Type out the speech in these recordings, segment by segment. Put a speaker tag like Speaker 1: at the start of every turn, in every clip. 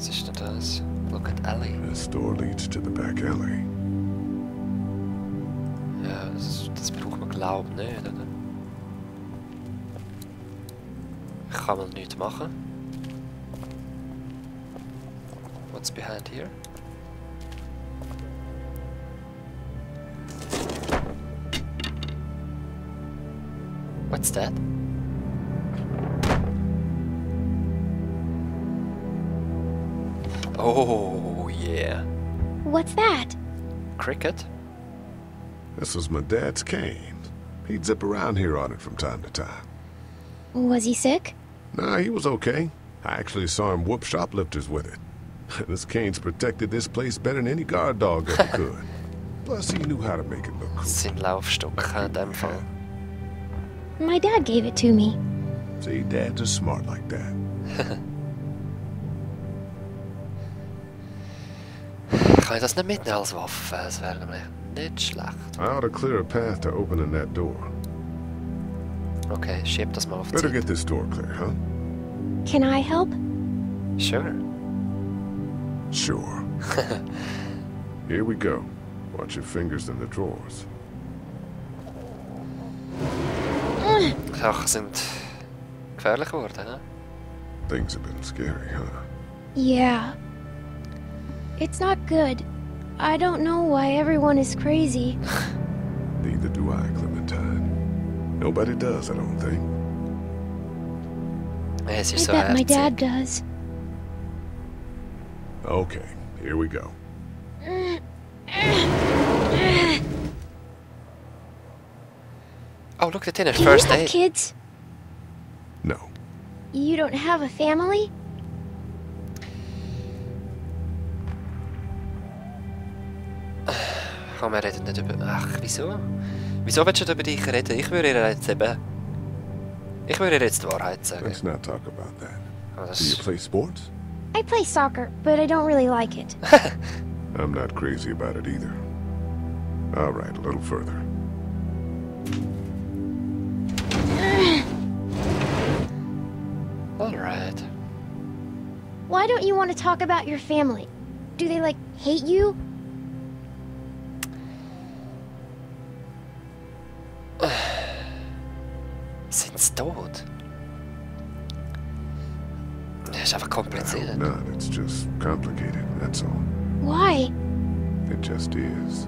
Speaker 1: Was ist denn das? Look at alley.
Speaker 2: This door leads to the back alley.
Speaker 1: Ja, das braucht man glauben nicht, oder? Ich kann mal nichts machen. What's behind here? What's that? Oh, yeah.
Speaker 3: What's that?
Speaker 1: Cricket?
Speaker 2: This was my dad's cane. He'd zip around here on it from time to time.
Speaker 3: Was he sick?
Speaker 2: Nah, he was okay. I actually saw him whoop shoplifters with it. This cane's protected this place better than any guard dog ever could. Plus, he knew how to make it look cool.
Speaker 1: Sein Laufstock in dem Fall.
Speaker 3: My dad gave it to me.
Speaker 2: See, dads are smart like that.
Speaker 1: Kann ich das nicht mitnehmen als Waffe? Das wäre nämlich nicht schlecht.
Speaker 2: I ought to clear a path to opening that door.
Speaker 1: Okay, schieb das mal auf die
Speaker 2: Better
Speaker 1: Seite.
Speaker 2: get this door clear, huh?
Speaker 3: Can I help?
Speaker 1: Sure.
Speaker 2: Sure. Here we go. Watch your fingers in the drawers.
Speaker 1: Sachen sind gefährlich geworden, hä?
Speaker 2: Things have been scary, huh?
Speaker 3: Yeah. It's not good. I don't know why everyone is crazy.
Speaker 2: Neither do I, Clementine. Nobody does, I don't think.
Speaker 1: Es
Speaker 3: I
Speaker 1: ist so
Speaker 3: bet my
Speaker 1: herzig.
Speaker 3: dad does.
Speaker 2: Okay, here we go.
Speaker 1: Oh, look at the
Speaker 3: Do
Speaker 1: first
Speaker 3: you have
Speaker 1: aid.
Speaker 3: kids?
Speaker 2: No.
Speaker 3: You don't have a family?
Speaker 1: Komm, wir reden nicht über... Ach, wieso? Wieso willst du nicht über dich reden? Ich würde ihr jetzt eben... Ich würde ihr jetzt die Wahrheit sagen.
Speaker 2: Let's not talk about that.
Speaker 1: Aber das
Speaker 2: Do you
Speaker 1: ist...
Speaker 2: play sports?
Speaker 3: I play soccer, but I don't really like it.
Speaker 2: I'm not crazy about it either. All right, a little further.
Speaker 1: Alright.
Speaker 3: Why don't you want to talk about your family? Do they, like, hate you?
Speaker 1: Sind sie tot? Das ist einfach
Speaker 2: I hope
Speaker 1: kompliziert.
Speaker 2: not. It's just complicated, that's all.
Speaker 3: Why?
Speaker 2: It just is.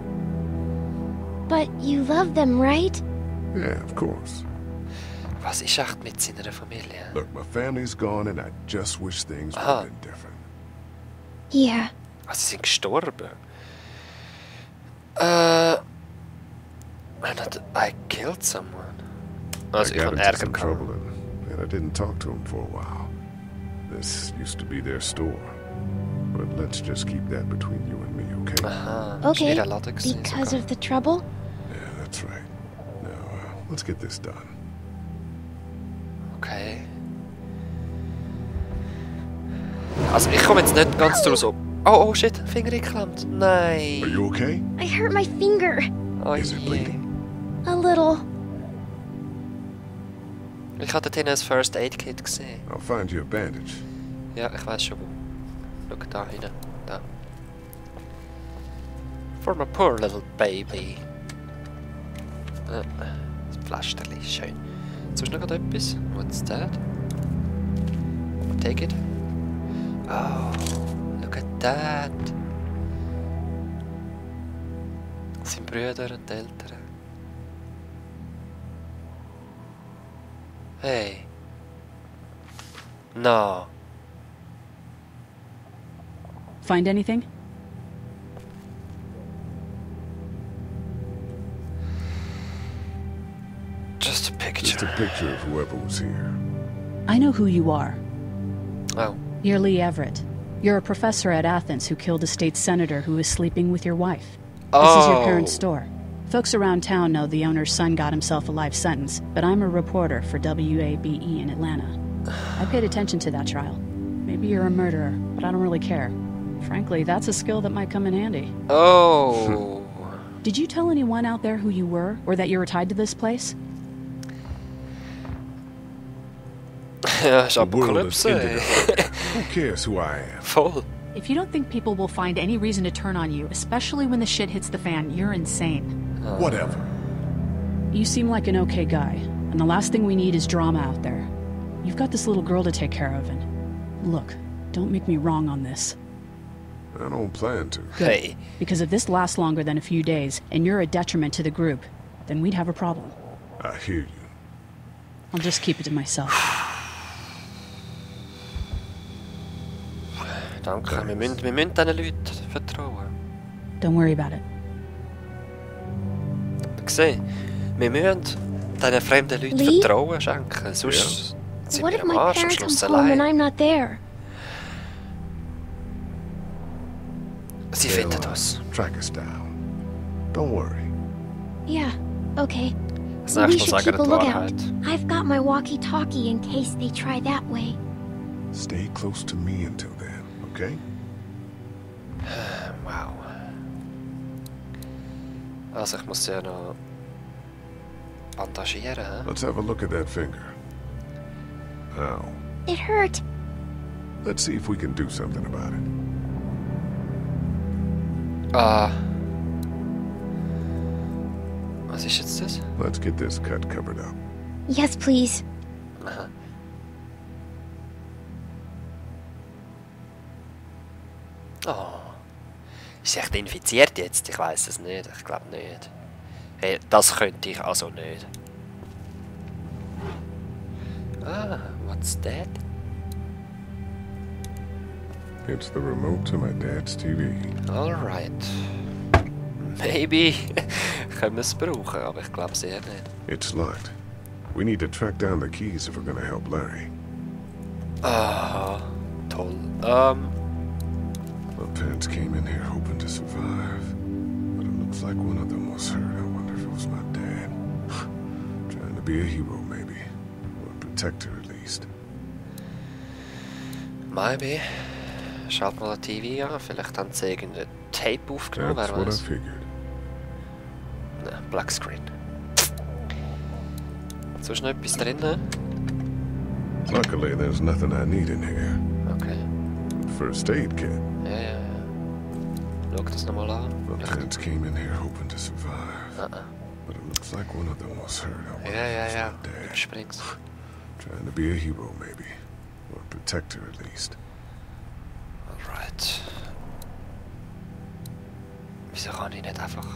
Speaker 3: But you love them, right?
Speaker 2: Yeah, of course.
Speaker 1: Was ist echt mit seiner Familie?
Speaker 2: Look, my family's gone and I just wish things would have been different.
Speaker 3: Yeah.
Speaker 1: Also, sie sind gestorben. I killed someone. Also,
Speaker 2: I
Speaker 1: ich
Speaker 2: got
Speaker 1: habe
Speaker 2: into
Speaker 1: Ärger
Speaker 2: some
Speaker 1: gehabt.
Speaker 2: trouble and I didn't talk to him for a while. This used to be their store. But let's just keep that between you and me, okay?
Speaker 1: Aha,
Speaker 3: Okay.
Speaker 1: ist ihr Laden gewesen
Speaker 3: Because
Speaker 1: sogar.
Speaker 3: of the trouble?
Speaker 2: Yeah, that's right. Now, let's get this done.
Speaker 1: Okay. Also, ich komme jetzt nicht ganz draus ab. Oh, oh shit, Finger geklemmt.
Speaker 2: Are
Speaker 1: Nein.
Speaker 2: you okay?
Speaker 3: I hurt my finger.
Speaker 1: Oh
Speaker 2: Is it
Speaker 1: je.
Speaker 2: bleeding?
Speaker 3: A little.
Speaker 1: Ich hatte dort ein First Aid Kit gesehen.
Speaker 2: I'll find you a bandage.
Speaker 1: Ja, ich weiß schon wo. Schau da hinten. Da. For my poor little baby. Das Pflasterli ist schön. Sonst noch gerade etwas? What's that? Take it. Oh, look at that. Das sind Brüder und Eltern. Hey. No.
Speaker 4: Find anything?
Speaker 1: Just a picture.
Speaker 2: Just a picture of whoever was here.
Speaker 4: I know who you are.
Speaker 1: Oh.
Speaker 4: You're Lee Everett. You're a professor at Athens who killed a state senator who was sleeping with your wife. This is your parents' store. Folks around town know the owner's son got himself a life sentence, but I'm a reporter for WABE in Atlanta. I paid attention to that trial. Maybe you're a murderer, but I don't really care. Frankly, that's a skill that might come in handy.
Speaker 1: Oh.
Speaker 4: Did you tell anyone out there who you were, or that you were tied to this place?
Speaker 1: Ja, ist
Speaker 2: The world has
Speaker 1: Apokalypse.
Speaker 2: ended already. Who cares who I am?
Speaker 1: Voll.
Speaker 4: If you don't think people will find any reason to turn on you, especially when the shit hits the fan, you're insane.
Speaker 2: Whatever.
Speaker 4: You seem like an okay guy, and the last thing we need is drama out there. You've got this little girl to take care of, and look, don't make me wrong on this.
Speaker 2: I don't plan to.
Speaker 4: Good.
Speaker 1: Hey.
Speaker 4: Because if this lasts longer than a few days, and you're a detriment to the group, then we'd have a problem.
Speaker 2: I hear you.
Speaker 4: I'll just keep it to myself.
Speaker 1: Danke, wir müssen diesen Leuten vertrauen.
Speaker 4: Don't worry about it.
Speaker 1: Gesehen, wir müssen diesen fremden Leuten
Speaker 3: Lee?
Speaker 1: Vertrauen schenken, sonst sind
Speaker 3: What
Speaker 1: wir
Speaker 3: if
Speaker 1: am
Speaker 3: my
Speaker 1: Arsch am
Speaker 3: parents
Speaker 1: Schluss
Speaker 3: come home and
Speaker 1: allein.
Speaker 3: I'm not there?
Speaker 1: Sie
Speaker 2: They'll,
Speaker 1: finden uns.
Speaker 2: track us down. Don't worry.
Speaker 3: Yeah, okay.
Speaker 1: Das
Speaker 3: We
Speaker 1: nächste Mal
Speaker 3: should
Speaker 1: sagen
Speaker 3: keep a
Speaker 1: die
Speaker 3: lookout.
Speaker 1: Wahrheit.
Speaker 3: I've got my walkie-talkie in case they try that way.
Speaker 2: Stay close to me until then, okay?
Speaker 1: Wow. Also ich muss ja noch bandagieren, hä?
Speaker 2: Let's have a look at that finger. Now,
Speaker 3: It hurt.
Speaker 2: let's see if we can do something about it.
Speaker 1: Was ist jetzt das?
Speaker 2: Let's get this cut covered up.
Speaker 3: Yes, please.
Speaker 1: Aha. Oh. Ist sie echt infiziert jetzt? Ich weiß es nicht. Ich glaube nicht. Hey, das könnte ich also nicht. Ah, what's that?
Speaker 2: It's the remote to my dad's TV.
Speaker 1: Alright. Maybe. Können wir es brauchen, aber ich glaube sehr nicht.
Speaker 2: It's locked. We need to track down the keys if we're gonna help Larry.
Speaker 1: Ah, toll.
Speaker 2: My parents came in here hoping to survive, but it looks like one of them was hurt. I wonder if it was my dad. Trying to be a hero, maybe. Or a protector, at least.
Speaker 1: Maybe. Schalt mal die TV an, vielleicht haben sie irgendein Tape aufgenommen,
Speaker 2: That's
Speaker 1: wer
Speaker 2: what I
Speaker 1: weiß.
Speaker 2: figured.
Speaker 1: Ne, Black Screen. Sonst noch etwas drin? Ne?
Speaker 2: Luckily, there's nothing I need in here.
Speaker 1: Okay.
Speaker 2: First aid kit.
Speaker 1: Ja. Schau das nochmal an.
Speaker 2: My parents came in here hoping to survive, but it looks like one of them was hurt. I wonder if it was
Speaker 1: Ja.
Speaker 2: my dad.
Speaker 1: Überspring's.
Speaker 2: Trying to be a hero, maybe. Or a protector, at least.
Speaker 1: Alright. Wieso kann ich nicht einfach...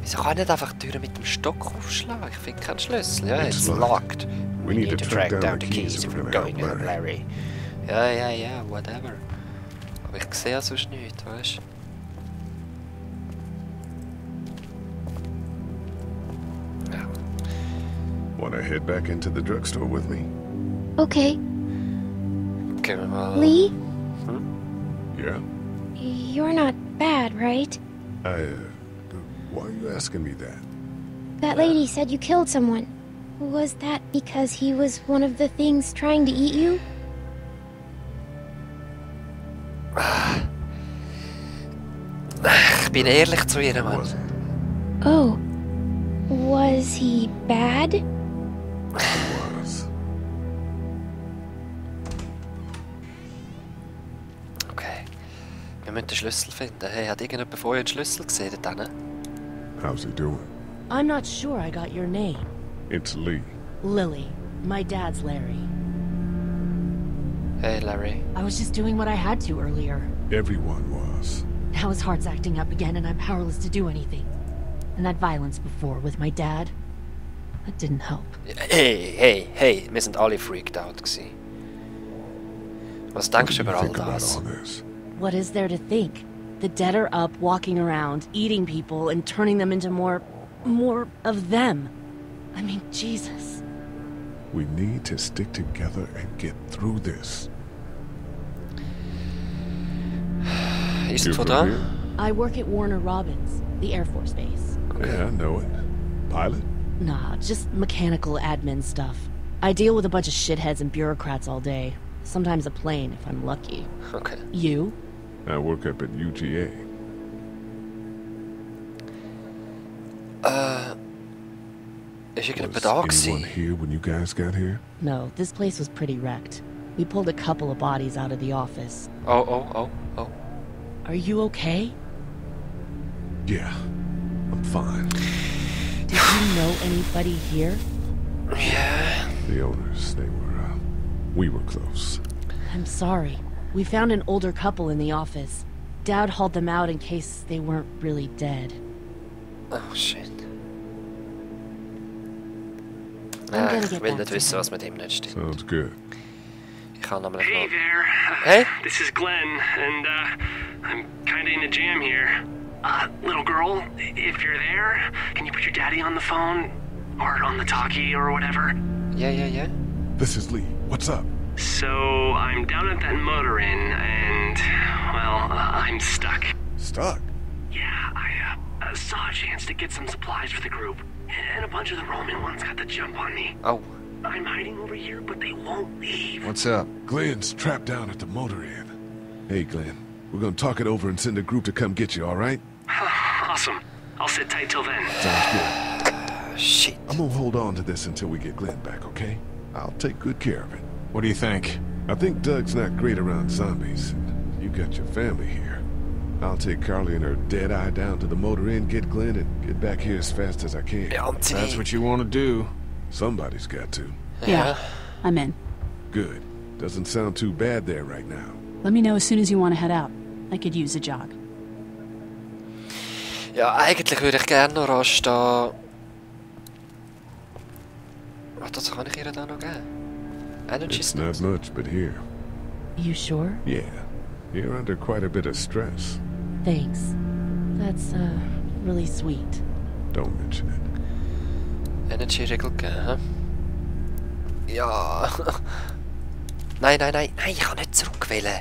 Speaker 1: Wieso kann ich nicht einfach die Tür mit dem Stock aufschlagen? Ich finde keinen Schlüssel. Ja,
Speaker 2: It's
Speaker 1: it's
Speaker 2: locked.
Speaker 1: locked.
Speaker 2: We need to track down the keys if we're
Speaker 1: going
Speaker 2: gonna
Speaker 1: to
Speaker 2: help
Speaker 1: Larry. Ja, whatever. Aber ich sehe sonst nichts, weißt du? Ja.
Speaker 2: Wanna head back into the drugstore with me?
Speaker 3: Okay.
Speaker 1: Gehen wir mal...
Speaker 3: Lee,
Speaker 2: Yeah?
Speaker 3: you're not bad, right?
Speaker 2: Why are you asking me that?
Speaker 3: That lady said you killed someone. Was that because he was one of the things trying to eat you?
Speaker 1: Ich bin ehrlich zu ihr, Mann.
Speaker 2: Wasn't.
Speaker 3: Oh. Was he bad?
Speaker 2: Was.
Speaker 1: Okay. Wir müssen den Schlüssel finden. Hey, hat irgendjemand vorher einen Schlüssel gesehen dort hinten?
Speaker 2: How's he doing?
Speaker 5: I'm not sure I got your name.
Speaker 2: It's Lee.
Speaker 5: Lily. My dad's Larry.
Speaker 1: Hey, Larry.
Speaker 5: I was just doing what I had to earlier.
Speaker 2: Everyone was.
Speaker 5: Now his heart's acting up again and I'm powerless to do anything. And that violence before with my dad, that didn't help.
Speaker 1: Hey, wir sind alle freaked out gewesen. Was denkst du
Speaker 2: What
Speaker 1: über
Speaker 2: do
Speaker 1: all
Speaker 2: you think about
Speaker 1: das?
Speaker 2: all this?
Speaker 5: What is there to think? The dead are up, walking around, eating people, and turning them into more of them. I mean, Jesus.
Speaker 2: We need to stick together and get through this.
Speaker 1: Ist
Speaker 2: You
Speaker 1: von
Speaker 2: from
Speaker 1: da?
Speaker 2: here?
Speaker 5: I work at Warner Robins, the Air Force Base.
Speaker 2: Yeah, I know it. Pilot?
Speaker 5: Nah, just mechanical admin stuff. I deal with a bunch of shitheads and bureaucrats all day. Sometimes a plane, if I'm lucky.
Speaker 1: Okay.
Speaker 5: You?
Speaker 2: I work up at UGA.
Speaker 1: Is irgendjemand
Speaker 2: Was
Speaker 1: da
Speaker 2: anyone
Speaker 1: gewesen?
Speaker 2: here when you guys got here?
Speaker 5: No, this place was pretty wrecked. We pulled a couple of bodies out of the office.
Speaker 1: Oh.
Speaker 5: Are you okay?
Speaker 2: Yeah, I'm fine.
Speaker 5: Did you know anybody here?
Speaker 1: Yeah.
Speaker 2: The owners, we were close.
Speaker 5: I'm sorry. We found an older couple in the office. Dad hauled them out in case they weren't really dead.
Speaker 1: Oh shit.
Speaker 5: I'm gonna
Speaker 1: Ich
Speaker 5: get
Speaker 1: will
Speaker 5: back
Speaker 1: nicht
Speaker 5: to
Speaker 1: wissen,
Speaker 5: him.
Speaker 1: was mit ihm nicht stimmt.
Speaker 2: Sounds good.
Speaker 1: Ich kann nämlich
Speaker 6: Hey
Speaker 1: noch...
Speaker 6: there.
Speaker 1: Hey?
Speaker 6: This is Glenn, and I'm kinda in a jam here. Little girl, if you're there, can you put your daddy on the phone? Or on the talkie or whatever?
Speaker 1: Yeah.
Speaker 2: This is Lee. What's up?
Speaker 6: So, I'm down at that motor inn, and, well, I'm stuck.
Speaker 2: Stuck?
Speaker 6: Yeah, I saw a chance to get some supplies for the group, and a bunch of the Roman ones got the jump on me.
Speaker 1: Oh.
Speaker 6: I'm hiding over here, but they won't leave.
Speaker 7: What's up?
Speaker 2: Glenn's trapped down at the motor inn. Hey, Glenn. We're gonna talk it over and send a group to come get you, all right?
Speaker 6: Awesome. I'll sit tight till then.
Speaker 2: Sounds good.
Speaker 1: Shit.
Speaker 2: I'm gonna hold on to this until we get Glenn back, okay? I'll take good care of it.
Speaker 7: What do you think?
Speaker 2: I think Doug's not great around zombies. You got your family here. I'll take Carly and her dead eye down to the motor inn, get Glenn, and get back here as fast as I can.
Speaker 1: Ja, Anthony.
Speaker 7: That's what you want to do.
Speaker 2: Somebody's got to.
Speaker 4: Yeah, I'm in.
Speaker 2: Good. Doesn't sound too bad there right now.
Speaker 4: Let me know as soon as you want to head out. I could use a jog.
Speaker 1: Ja, eigentlich würde ich gerne noch rasch da... Was kann ich ihr da noch geben? Energy
Speaker 2: It's not much, but here.
Speaker 5: You sure?
Speaker 2: Yeah. You're under quite a bit of stress.
Speaker 5: Thanks. That's, really sweet.
Speaker 2: Don't mention it.
Speaker 1: Energy-Regel geben, hä? Ja. Nein, ich kann nicht zurückwählen.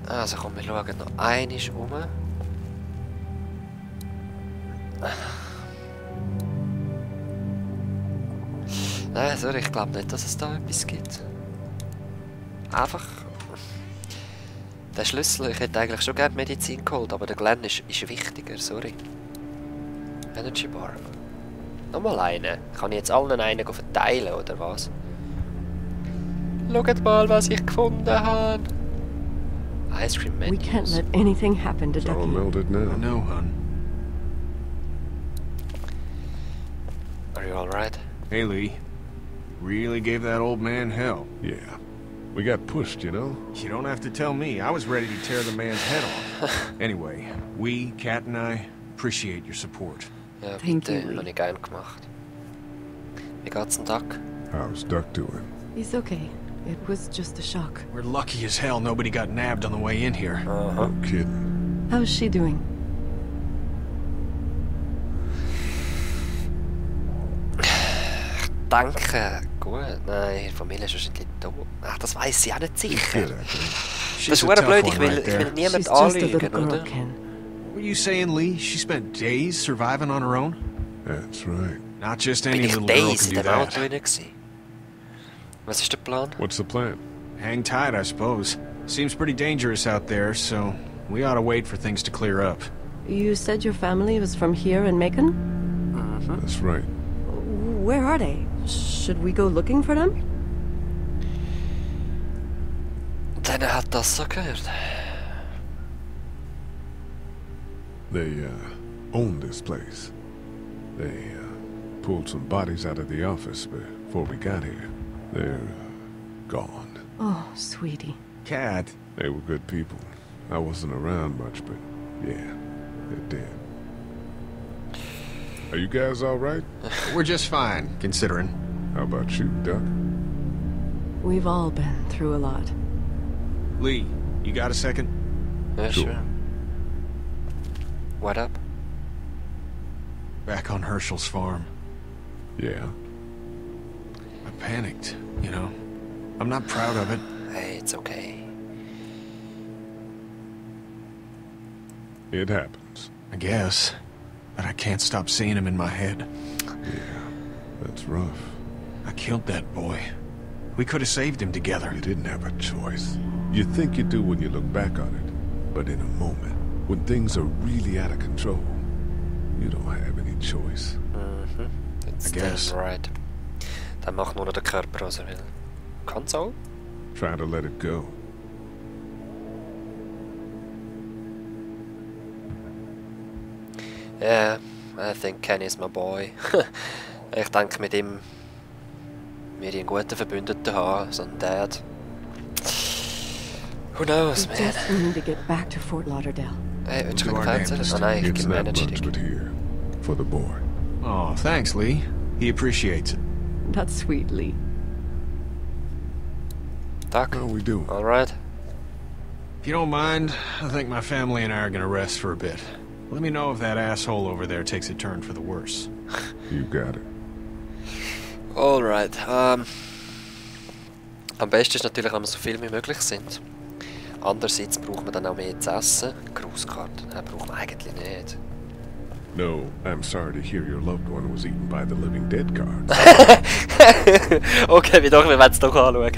Speaker 1: Also komm, wir schauen noch einmal um. Nein, sorry, ich glaube nicht, dass es da etwas gibt. Einfach... Der Schlüssel, ich hätte eigentlich schon gerne Medizin geholt, aber der Glenn ist wichtiger, sorry. Energy Bar. Nochmal einen. Kann ich jetzt allen einen verteilen, oder was? Schaut mal, was ich gefunden habe. Ice Cream
Speaker 8: We
Speaker 1: Menus.
Speaker 8: can't let anything happen to
Speaker 2: It's all
Speaker 8: Ducky.
Speaker 2: melted now.
Speaker 7: I know, hon.
Speaker 1: Are you alright?
Speaker 7: Hey, Lee. Really gave that old man hell.
Speaker 2: Yeah. We got pushed, you know?
Speaker 7: You don't have to tell me. I was ready to tear the man's head off. Anyway, we, Kat and I, appreciate your support.
Speaker 1: Ja,
Speaker 8: Thank
Speaker 1: bitte,
Speaker 8: you, Lee.
Speaker 1: habe ich gern gemacht. Wie geht's dem Duck?
Speaker 2: How's Duck doing?
Speaker 8: He's okay. It was just a shock.
Speaker 7: We're lucky as hell nobody got nabbed on the way in here.
Speaker 2: No kidding.
Speaker 8: How's she doing?
Speaker 1: Danke, gut. Nein, ihre Familie ist wahrscheinlich tot. Ach, das weiss sie auch nicht sicher.
Speaker 2: Good, actually.
Speaker 1: Das
Speaker 7: She's
Speaker 1: ist
Speaker 7: a
Speaker 1: verdammt
Speaker 7: tough
Speaker 1: blöd,
Speaker 7: one
Speaker 1: ich will
Speaker 7: right there.
Speaker 1: niemand
Speaker 8: She's just a little
Speaker 1: anlügen,
Speaker 8: girl,
Speaker 1: oder?
Speaker 8: Ken.
Speaker 7: What are you saying, Lee? She spent days surviving on her own?
Speaker 2: That's right.
Speaker 7: Not just
Speaker 1: Bin
Speaker 7: any
Speaker 1: ich
Speaker 7: little girl
Speaker 1: Days
Speaker 7: can
Speaker 1: in
Speaker 7: do
Speaker 1: dem Auto
Speaker 7: that.
Speaker 1: drin gewesen? Was ist der Plan?
Speaker 2: What's the plan?
Speaker 7: Hang tight, I suppose. Seems pretty dangerous out there, so we ought to wait for things to clear up.
Speaker 8: You said your family was from here in Macon?
Speaker 2: That's right.
Speaker 8: Where are they? Should we go looking for them?
Speaker 1: Dann hat das so gehört.
Speaker 2: They, own this place. They, pulled some bodies out of the office before we got here. They're, gone.
Speaker 8: Oh, sweetie.
Speaker 7: Kat,
Speaker 2: They were good people. I wasn't around much, but yeah, they're dead. Are you guys all right?
Speaker 7: we're just fine, considering.
Speaker 2: How about you, Duck?
Speaker 8: We've all been through a lot.
Speaker 7: Lee, you got a second?
Speaker 1: Ja,
Speaker 2: Sure.
Speaker 1: sure. What up?
Speaker 7: Back on Herschel's farm.
Speaker 2: Yeah.
Speaker 7: I panicked, you know. I'm not proud of it.
Speaker 1: Hey, it's okay.
Speaker 2: It happens.
Speaker 7: I guess. But I can't stop seeing him in my head.
Speaker 2: Yeah, that's rough.
Speaker 7: I killed that boy. We could have saved him together.
Speaker 2: You didn't have a choice. You think you do when you look back on it, but in a moment, When things are really out of control, you don't have any choice.
Speaker 1: It's damn right. Dann macht nur noch der Körper, was er will. Kann's auch?
Speaker 2: Try to let it go.
Speaker 1: Yeah, I think Kenny's my boy. Ich denke, mit ihm wir einen guten Verbündeten haben, so einen Dad. Who knows, man?
Speaker 8: Just need to get back to Fort Lauderdale.
Speaker 1: Hey, willst du mir erzählen? Oh nein, ich
Speaker 2: It's
Speaker 1: gebe
Speaker 2: not
Speaker 1: Manager.
Speaker 2: much, but here, for the boy.
Speaker 7: Oh, thanks, Lee. He appreciates it.
Speaker 8: That's sweet, Lee.
Speaker 1: Doc,
Speaker 2: How are we doing?
Speaker 1: alright.
Speaker 7: If you don't mind, I think my family and I are gonna rest for a bit. Let me know if that asshole over there takes a turn for the worse.
Speaker 2: You got it.
Speaker 1: Alright, am besten ist natürlich, wenn wir so viel wie möglich sind. Andererseits braucht man dann auch mehr zu essen. Grußkarten braucht man eigentlich nicht.
Speaker 2: No, I'm sorry to hear your loved one was eaten by the living dead cards.
Speaker 1: Okay, wie doch, wir werden es doch anschauen.